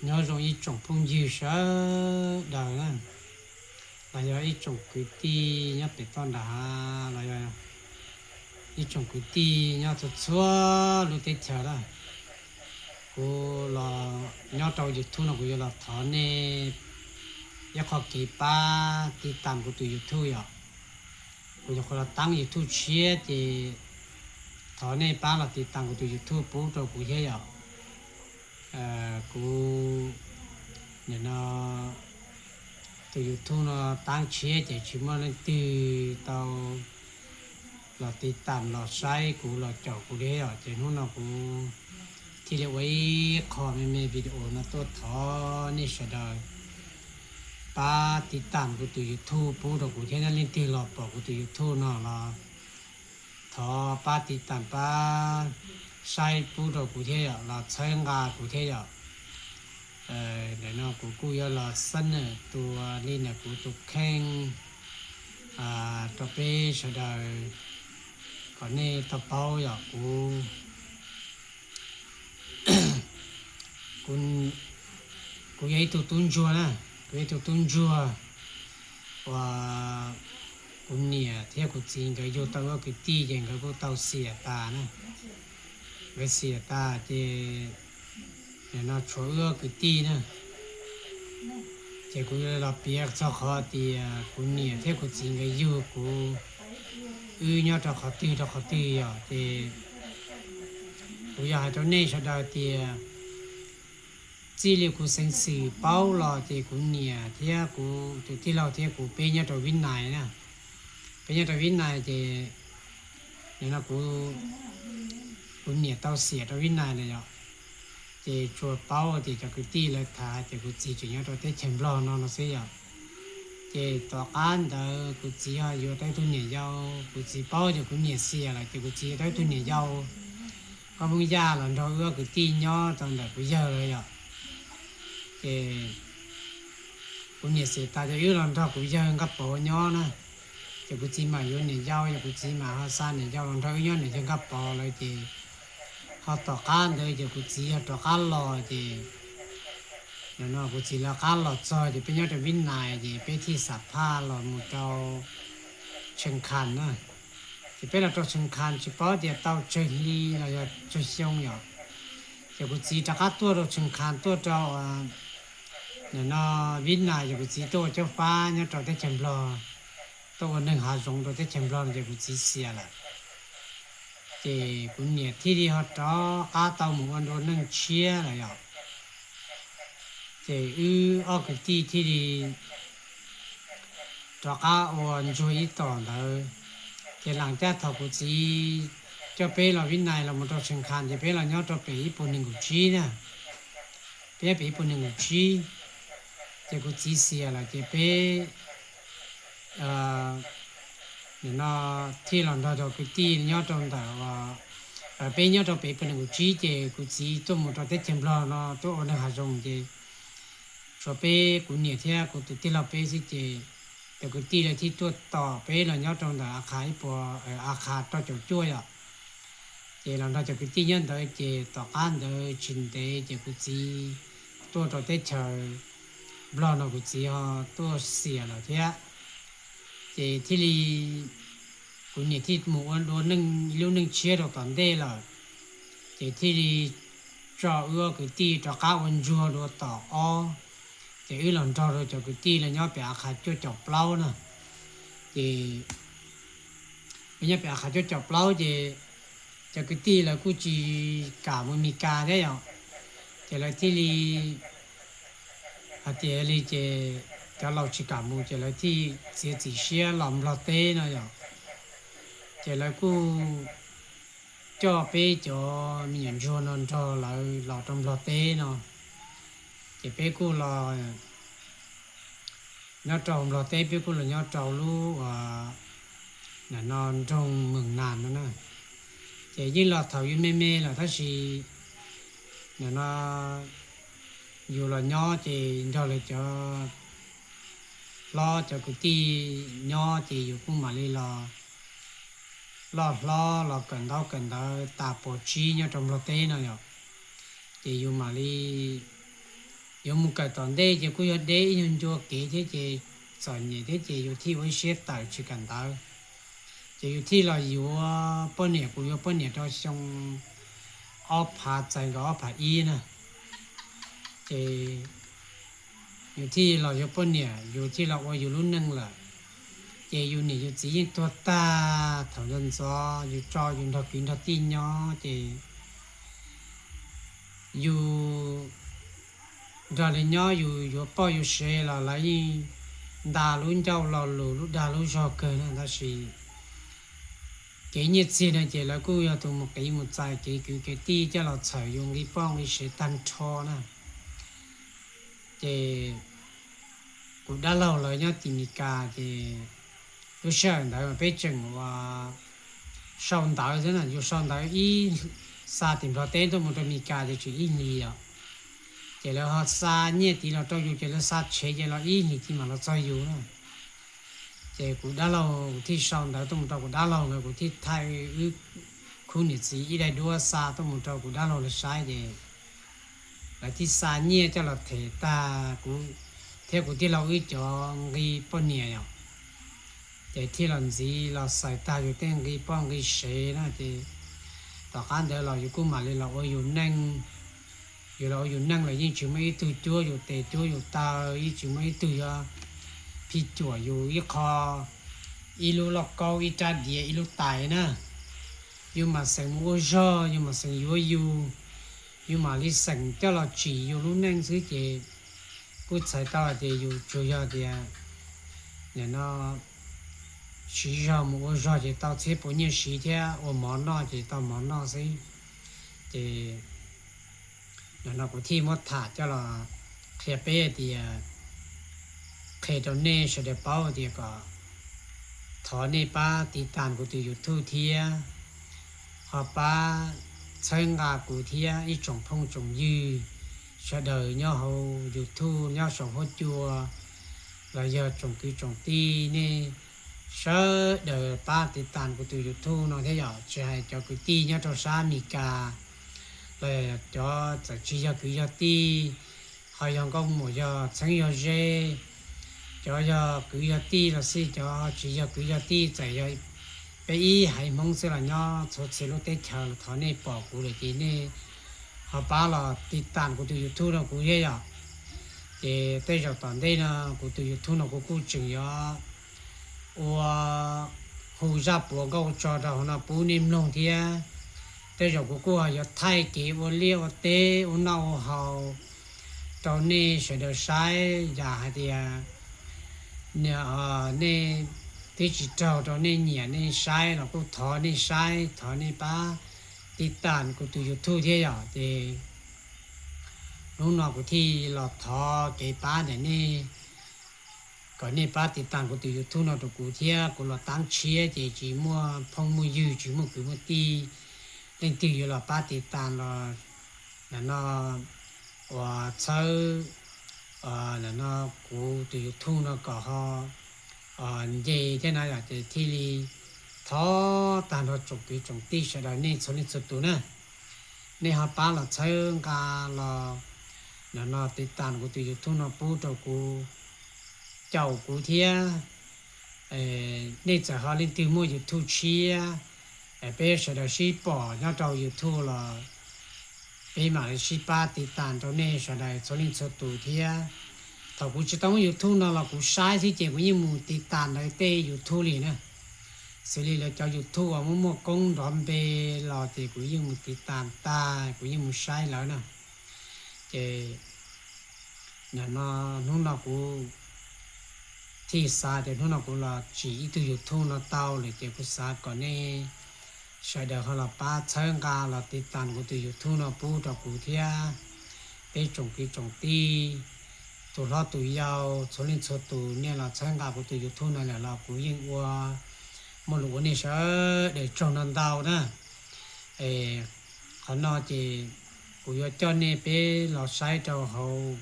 Nyob zoo ib tsoom phooj ywg sawv daws na, los yog ib tsoom kwv tij nyob pem toj nram hav, los yog ib tsoom kwv tij nyob txhua txhua lub teb chaws na. Kuv los nyob rau YouTube no kuv yuav los thov nej ib qho kev pab tiv tam kuv tus YouTube yom. Kuv nyuam qhuav los taab YouTube tshiab ces thov nej pab los tiv tam kuv tus YouTube pub rau kuv thiab yom. Kuv nim no tus YouTube no taab tshiab ces tsis muaj leej twg tau los tiv tam los saib kuv los caum kuv li yom. Ces hnub no kuv thiaj li ua ib qho me me video no tuaj thov nej sawv daws pab tiv tam kuv tus YouTube pub rau kuv thiab. Yog leej twg los pom kuv tus YouTube no los thov pab tiv tam pab saib pub rau kuv thiab yom, los txhawb nqa kuv thiab yom. Ntawm no kuv kuj yuav los xab nam tua li ntawm kuv tus kheej rau peb sawv daws kom nej tau paub yom. Kuv, kuv yog ib tug tub ntsuag na, kuv yog ib tug tub ntsuag uas kuv niam thiab kuv txiv nkawd yug tau wb ob kwv tij ces nkawd kuj tau xiam tas na. Nkawd xiam tas ces nim no tshuav wb ob kwv tij na. Ces kuv yuav los piav txog qhov tias kuv niam thiab kuv txiv nkawd yug kuv, wb nyob rau qhov twg rau qhov twg yom. Ces kuv yog hais rau nej sawv daws tias txij li kuv xeev xwm paub los ces kuv niam thiab kuv tus tij laug thiab kuv peb nyob rau Vib Nais na. Peb nyob rau Vib Nais ces nim no kuv, kuv niam tau xiam rau Vib Nais lawm yom. Ces tsuas paub tias cov kwv tij lawv tham ces kuv txiv tseem nyob rau teb chaws Nplog no no xwb yom. Ces tom qab ntawd kuv txiv ho yuav tau ib tug niam yau, kuv txiv paub tias kuv niam xiam lawm ces kuv txiv yuav tau ib tug niam yau nkauj Hmoob Yaj los nrog wb ob kwv tij nyob rau ntawm kuv yawg lawm yom. Ces kuv niam xiam tas ces wb los nrog kuv yawg Nkaj Pov nyob na. Ces kuv txiv mam yuav niam yau, ces kuv txiv mam ho xa niam yau los nrog wb nyob niam yawg Nkaj Pov lawm ces ho tom qab ntawd ces kuv txiv yog rov qab los ces nim no kuv txiv lawv qab los txog ces peb nyob rau Vib Nais ces peb thiaj xam phaj los mus rau Tsheej Khas na. Ces peb los rau Tsheej Khas tsis paub tias tau tsawg hli los yog tsawg xyoo yom. Ces kuv txiv rov qab tuaj rau Tsheej Khas tuaj rau nim no Vib Nais ces kuv txiv tuaj ua caub fab nyob rau teb chaws Nplog, tuaj ua neeg hav zoov rau teb chaws Nplog no ces kuv txiv xiam lawm. Ces kuv niam thiaj li ho rov qab tau mus ua dua neej tshiab lawm yom. Ces wb ob kwv tij thiaj li rov qab ua ntsuag ib tom ntawd. Ces lam caj thaum kuv txiv coj peb los Vib Nais los mus rau Tsheej Khas ces peb los nyob rau pem ib puas nees nkaum tsib na. Peb nyob pem ib puas nees nkaum tsib, ces kuv txiv xiam lawm ces peb nim no thiaj los nrog cov kwv tij nyob rau ntawm, peb nyob rau pem ib puas nees nkaum tsib ces kuv txiv tuaj mus rau teb chaws Nplog no tuaj ua neeg hav zoov ces tshuav peb kuv niam thiab kuv tus tij laug peb xwb ces cov kwv tij lawv thiaj tuaj tom peb los nyob rau ntawm A Qhas ib puas, A Qhas rau caum cuaj yom. Ces los nrog cov kwv tij nyob ntawd ces tom qab ntawd tsis ntev ces kuv txiv tuaj rau teb chaws Nplog no kuv txiv ho tuaj xiam lawm thiab. Ces thiaj li kuv niam thiaj mus ua dua neej ib lub neej tshiab rau tom ntej lawm. Ces thiaj li tso wb ob kwv tij rov qab ua ntsuag dua tom ob. Ces wb los nrog rau cov kwv tij lawv nyob pem A Qhas cuaj caum plaub na. Ces peb nyob pem A Qhas cuaj caum plaub ces cov kwv tij lawv kuj tsis kam mus Mes Kas thiab yom. Ces lawv thiaj li hais tias li ces cov laus tsis kam mus ces lawv thiaj txiav txim siab los Nplog teb no yom. Ces lawv kuj coj peb cov me nyuam ntsuag no nrog lawv los rau Nplog teb no. Ces peb kuj los nyob rau Nplog teb, peb kuj los nyob rau lub nim no nroog Meem Nas no na. Ces yeej los thaum yus me me lawm tab sis nim no yus los nyob ces nrog lawv cov hlob cov kwv tij nyob ces yus kuj mam li los loj hlob los kawm ntaub kawm ntawv tas puas tsib nyob rau Nplog teb no yom. Ces yus mam li yuav mus kawm tom ntej ces kuj yog deb ib nyuag ncua kev thiab ces txom nyem thiab ces yus thiaj ua ib siab tawm tsis kawm ntawv. Ces yus thiaj los yuav poj niam, kuv yuav poj niam rau xyoo ob phav txais nkaus ob phav ib na. Ces yus thiaj los yuav poj niam, yus thiaj los ua yus lub neej lawm. Ces yus niam yus txiv yeej tuag tag thaum ntxov ntxov, yus tso yus nrog kwv nrog tij nyob ces yus nrog lawv nyob, yus yuav poj yuav sev los lawv yeej nta lub ncauj lo lus lub dag lub zog kawg na. Tab sis kev nyiaj txiag no ces lawv kuj yog tus mus qiv mus txais kev kwv kev tij coj los txhawm yus nqi poj nqi sev tag nrho na. Ces kuv dab laug lawv nyob tim Mes Kas ces lub sij hawm ntawd mas peb tseem ua sau ntawv xwb na, yus sau ntawv ib, xa tim Nplog teb tuaj mus rau Mes Kas ces tseem ib hlis os. Ces lawv ho xa nyiaj tid los rau yus ces lawv xa tshev ces los ib hlis tid mam los txog yus na. Ces kuv dab laug kuv thiaj sau ntawv tuaj mus rau kuv dab laug nkawd, kuv thiaj thaij wb khub niam txiv ib daim duab xa tuaj mus rau kuv dab laug lawv saib ces lawv thiaj xa nyiaj coj los them tag kuv thiab kuv tij laug wb cov nqi poj niam yom. Ces thiaj los ntxiv los xaws tag yus tej nqi poj nqi sev na ces tom qab ntawd los yus kuj mam li los ua yus neej. Yus los ua yus neej los yeej tsis muaj ib tug cuab yus tes cuab yus taw, yeej tsis muaj ib tug yuav phij cuam yus ib qho, ib lub lauj kaub ib rab diav ib lub tais na. Yus mam xeem mus ua zog, yus mam xeem yuav yus, yus mam li xeem coj los tsim yus lub neej xwb ces kuj txhais tau hais tias yus tsuas yog tias nim no siv zog mus ua zog ces tau txhiab puas nyiaj siv thiab ua mov noj ces tau mov noj xwb. Ces nim no kuv thiaj muab tham coj los qhia peb hais tias, qhia rau nej sawv daws paub tias kom thov nej pab tiv tas kuv tus YouTube thiab, ho pab txhawb nqa kuv thiab ib tsoom phooj tsoom ywg sawv daws nyob hauv YouTube nyob saum huab cua los yog tsoom kwv tsoom tij nej sawv daws pab tiv tas kuv tus YouTube no thiab yom, tsis hais cov kwv tij nyob rau sab Mes Kas los cov txawm tsis yog kwv yog tij, ho yog nkauj muam yog txheeb yog ze, cov yog kwv yog tij los xij, cov tsis yog kwv yog tij txawm yog peb ib haiv Hmoob xwb los nyob txhua txhia lub teb chaws los thov nej pom kuv lawm ces nej ho pab los tiv tas kuv tus YouTube no kuv thiab yom. Ces tej zaum tom ntej no kuv tus YouTube no kuv kuj tseem yuav ua hu zaj puav nkauj tso rau hauv no pub nej mloog thiab. Tej zaum kuv kuj ho yuav thaij kev ua liaj ua teb ua noj ua haus rau nej sawv daws saib, yam hais tias nej twb tsis raug rau nej nyiam nej saib los kuj thov nej saib, thov nej pab tiv tas kuv tus YouTube thiab yom. Ces hnub no kuv thiaj los thov kev pab ntawm nej, kom nej pab tiv tas kuv tus YouTube no rau kuv thiab. Kuv los tab tshiab ces tsis muaj phooj muaj ywg, tsis muaj kwv muaj tij, leej twg yuav los pab tiv tas los nim no uas txhawb nim no kuv tus YouTube no kom ho nce thiab na yom. Ces thiaj li thov tag nrho tsoom kwv tsoom tij sawv daws nej txhua leej txhua tus na, nej ho pab los txhawb nqa los nim no tiv tas kuv tus YouTube no pub rau kuv, caum kuv thiab. Nej txawm ho leej twg muaj YouTube tshiab, peb sawv daws sib pom nyob rau YouTube los peb mam li sib pab tiv tas rau nej sawv daws txhua leej txhua tus thiab. Thaum kuv tsis tau muaj YouTube no los kuv saib xwb ces kuv yeej mus tiv tas lawv tej YouTube li na. Xws li lawv cov YouTube uas muaj muaj koob nrov npe los ces kuv yeej mus tiv tas tag, kuv yeej mus saib lawv na. Ces nim no hnub no kuv thiaj xav tias hnub no kuv los tsim ib tug YouTube no tau lawm ces kuv xav kom nej sawv daws ho los pab txhawb nqa los tiv tas kuv tus YouTube no pub rau kuv thiab. Peb tsoom kwv tsoom tij, tus hlob tus yau, txhua leej txhua tus nej los txhawb nqa kuv tus YouTube no lawm los kuv yeej ua, muaj lus ua nej sawv daws tsaug ntau ntau na. Qhov no ces kuv yuav coj nej peb los saib rau hauv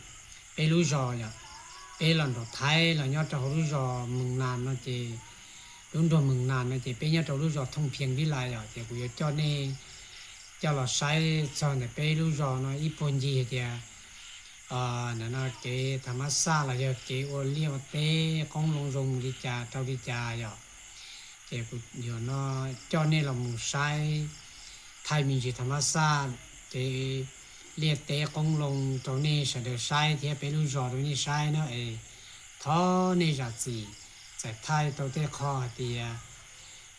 peb lub zos yom. Peb los nram Thaib los nyob rau hauv lub zos Mees Nas no ces, lub nroog Mees Nas no ces peb nyob rau lub zos Thooj Phias Vib Lais yom. Ces kuv yuav coj nej coj los saib txog ntawm peb lub zos no ib puag ncig hais tias ntawm no kev tham mas xaj los yog kev ua liaj ua teb qoob loo zoo li cas rau li cas yom. Ces kuv yuav no coj nej los mus saib thaij me ntsis tham mas xaj, kev liaj teb qoob loo rau nej sawv daws saib thiab peb lub zos rau nej saib na es thov nej zam txim, txawm thaij tau tej qho hais tias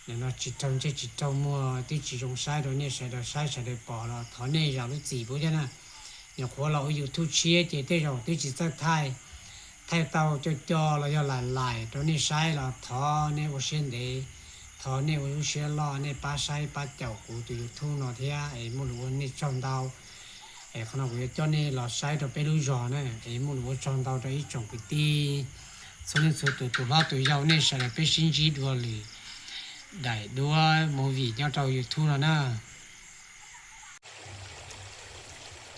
nim no tsis raug ntsej tsis raug muag twb tsis zoo saib rau nej sawv daws saib sawv daws pom los thov nej zam lub txim pub thiab na. Nyuam qhuav los ua YouTube tshiab ces tej zaum twb tsis txawj thaij, thaij tau co co los yog laim laim rau nej saib los thov nej ua siab ntev, thov nej ua lub siab loj nej pab saib pab caum kuv tus YouTube no thiab es muaj lus ua nej tsaug ntau. Es qhov no kuv yuav coj nej los saib rau peb lub zos na es muaj lus ua tsaug ntau rau ib tsoom kwv tij txhua leej txhua tus, tus hlob tus yau, nej sawv daws peb sib ntsib dua lwm daim duab movie nyob rau YouTube no na.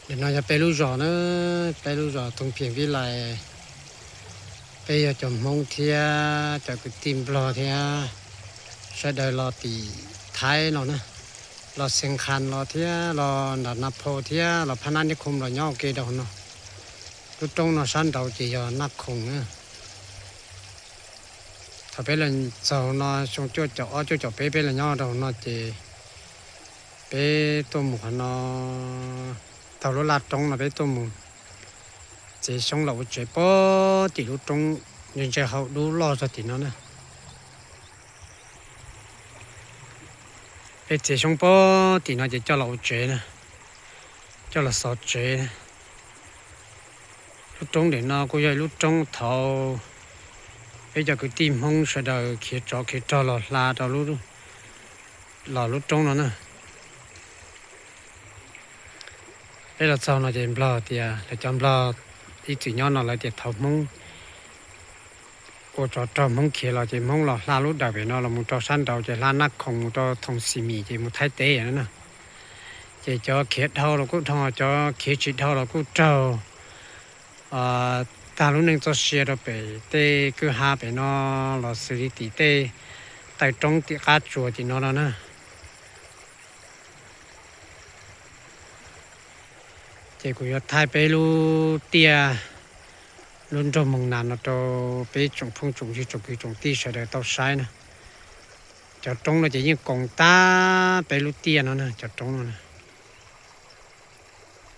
Nim no yog peb lub zos na, peb lub zos Thoob Phiam Vib Lais. Peb yog cov Hmoob thiab cov kwv tij Nplog thiab sawv daws los tim Thaib no na, los Xeev Khan los thiab los nram Naj Phoo thiab los Phab Nab Nij Khoom los nyob ua ke rau no. Lub roob no sab nraud ces yog Naj Khoom na. Thaum peb los txog no xyoo cuaj caum ob cuaj caum peb peb los nyob rau no ces peb tuaj mus qhov no, taug lub laj roob no peb tuaj mus txiav xyoob los ua tsev pog tim lub roob, ntse ntse hauv dub loj zog tim no na. Peb txiav xyoob pog tim no ces coj los ua tsev na, coj los xov tsev na. Lub roob ntawm no kuj yog ib lub roob thaud peb cov kwv tij Hmoob sawv daws khiav tsov khiav rog los hla rau los lub roob no na. Peb los txog no ces Nplog tias, lawv cov Nplog ib txwm nyob no lawv tias thaum Hmoob ua tsov rog Hmoob khiav los ces Hmoob los hla lub dawm pem no los mus rau sab nraud ces hla Naj Khoom mus rau Thoom Xis Mis ces mus Thaib teb no na. Ces cov khiav dhau los kuj dhau, cov khiav tsis dhau los kuj raug tag lub neej txoj sia rau pem tej kwj ha pem no los xws li tim tej taw roob tim qab tsuas tim no no na. Ces kuv yuav thaij peb lub tiaj, lub nroog Moos Nas no rau peb tsoom phooj tsoom ywg tsoom kwv tsoom tij sawv daws tau saib na. Cov roob no ces yeej koom tag peb lub tiaj no na, cov roob no na.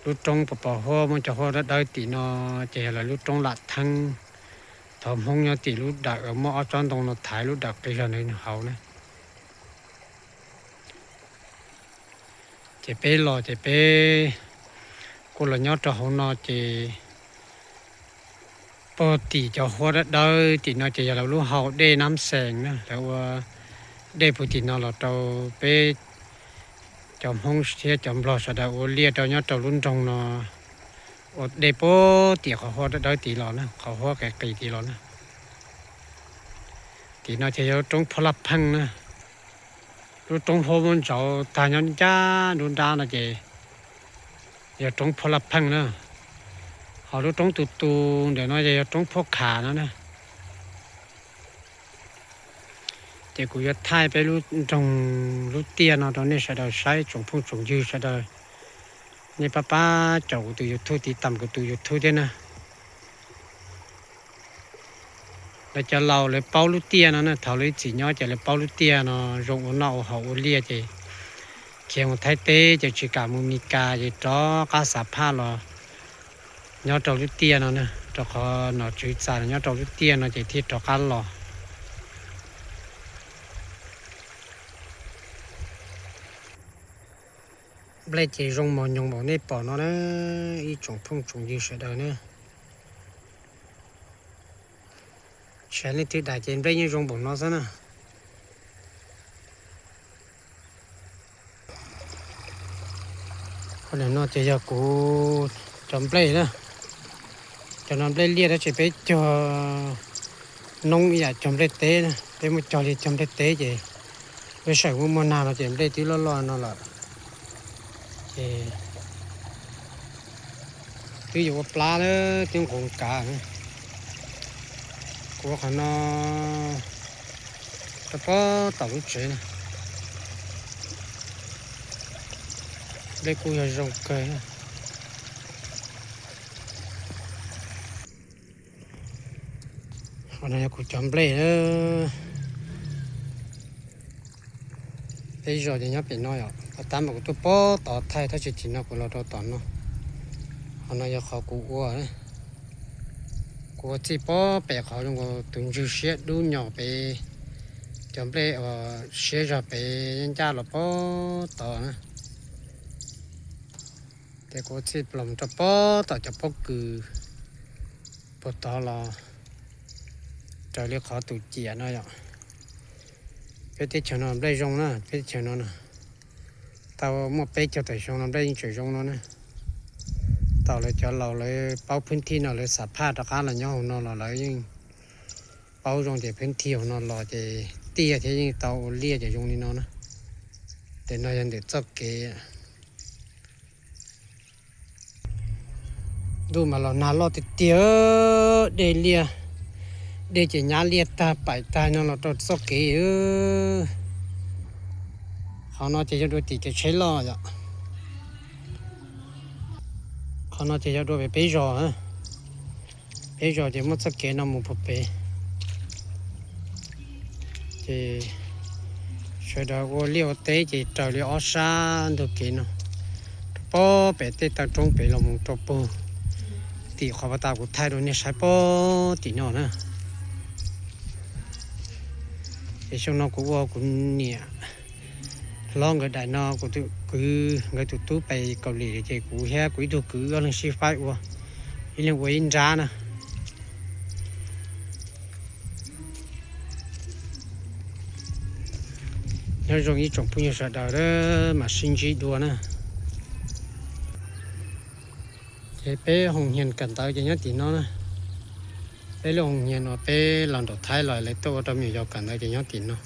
Lub roob pos pos huab muaj cov huab dawb dawb tim no ces yog lawv lub roob lam theeb. Thaum Hmoob nyob tim lub dawm uas muaj ob tsob ntoo no thaiv lub dawm qis zog ntawd hauv na. Ces peb los ces peb kuj los nyob rau hauv no ces puag tim cov huab dawb dawb tim no ces yog lawv lub hau dej Nab Xees na, lawv ua dej puag tim no los rau peb cov Hmoob thiab cov Nplog sawv daws ua liaj rau nyob rau lub nroog no, ua dej puag tim qhov huab dawb dawb tid los na, qhov huab qis qis tid los na. Tim no ces yog lub roob Phuab Laj Pheej na. Lub roob huab muab ntsauv tag nyob ncaj nruab nrab no ces yog roob Phuab Laj Pheej na. Ho lub roob tus tus ntawm no ces yog roob Phuab Kham no na. Ces kuv yuav thaij peb lub nroog lub tiaj no rau nej sawv daws saib tsoom phooj tsoom ywg sawv daws. Nej pab pab caum kuv tus YouTube, tiv tam kuv tus YouTube thiab na. Lawv cov laus lawv paub lub tiaj no na, thaum lawv ib txwm nyob ces lawv paub lub tiaj no zoo ua noj ua haus ua liaj ces khiav mus Thaib teb ces tsis kam mus Mes Kas ces rov qab xa phaj los nyob rau lub tiaj no na, rau qhov nom tswv txais los nyob rau lub tiaj no ces thiaj rov qab los. Nplej ces zoo mos nyoos npaum nej pom no na, ib tsoom phooj tsoom ywg sawv daws na. Tsis hais leej twg dam ces nplej yeej zoo npaum no xwb na. Qhov no ces yog kuv cov nplej na. Cov no nplej liaj tab sis peb cog noob ib yam cog nplej teb na, peb muab cog li cog nplej teb ces lub sij hawm muaj muaj nag no ces nplej twb loj loj no lawm. Ces twb yuav ua plab lawm, twb nqus kav. Kuv ua qhov no rau pob tom lub tsev na. Nplej kuj yog zoo kawg. No yog kuv cov nplej. Peb zos ces nyob pem no yom, pos tab mas kuv tuaj pov tod thaij tab sis tim no kuv los rau tom no. Qhov no yog qhov kuv ua, kuv ua txij pov pem qhov zoo nkaus tus ntswg siab dub nyos pem, cov nplej uas siab zog pem ncaj los pov tod na. Ces kuv ua txij los rau pov tom cov pob kws puag tod los raws li qhov tus ciam no yom. Peb teb chaws no nplej zoo na, peb teb chaws no na, tau muaj peb caug tawm xyoo no nplej yeej tseem zoo no na. Tau lawv cov laus lawv paub phwb thij no lawv xam phaj rov qab los nyob hauv no los lawv yeej paub zoo tias phwb thij hauv no los ces tiaj thiab yeej tau ua liaj ces zoo li no na. Ces no yog ntawm txoj kev. Ntuj mas los nag loj tiag tiag, dej liaj, dej ces nyab liaj tag paim tag no los rau txoj kev. Qhov no ces yog dua tim kev tsheb loj yom. Qhov no ces yog dua pem peb zos. Peb zos ces muaj txoj kev no mus puag pem. Ces sawv daws ua liaj ua teb ces raws li ob sab ntug kev no, rau pem tej taw roob pem los mus rau puag tim qhov pas tas kuv thaij rau nej saib pem tim no na. Ces xyoo no kuv ua kuv niam hlob nkawd daim no, kuv tus kwv nkawd tus tub pem Kaus Lim ces kuv thiab kuv ib tug kwv ob leeg sib faib ua, ib leeg ua ib nrab na. Nyob zoo ib tsoom phooj ywg sawv daws, mam sib ntsib dua na. Ces peb hoos nyias kawm ntawv ces nyob tim no na. Peb lub hoos nyias no peb los nram Thaib los lawv tuaj ua rau me nyuam yaus kawm ntawv ces nyob tim no.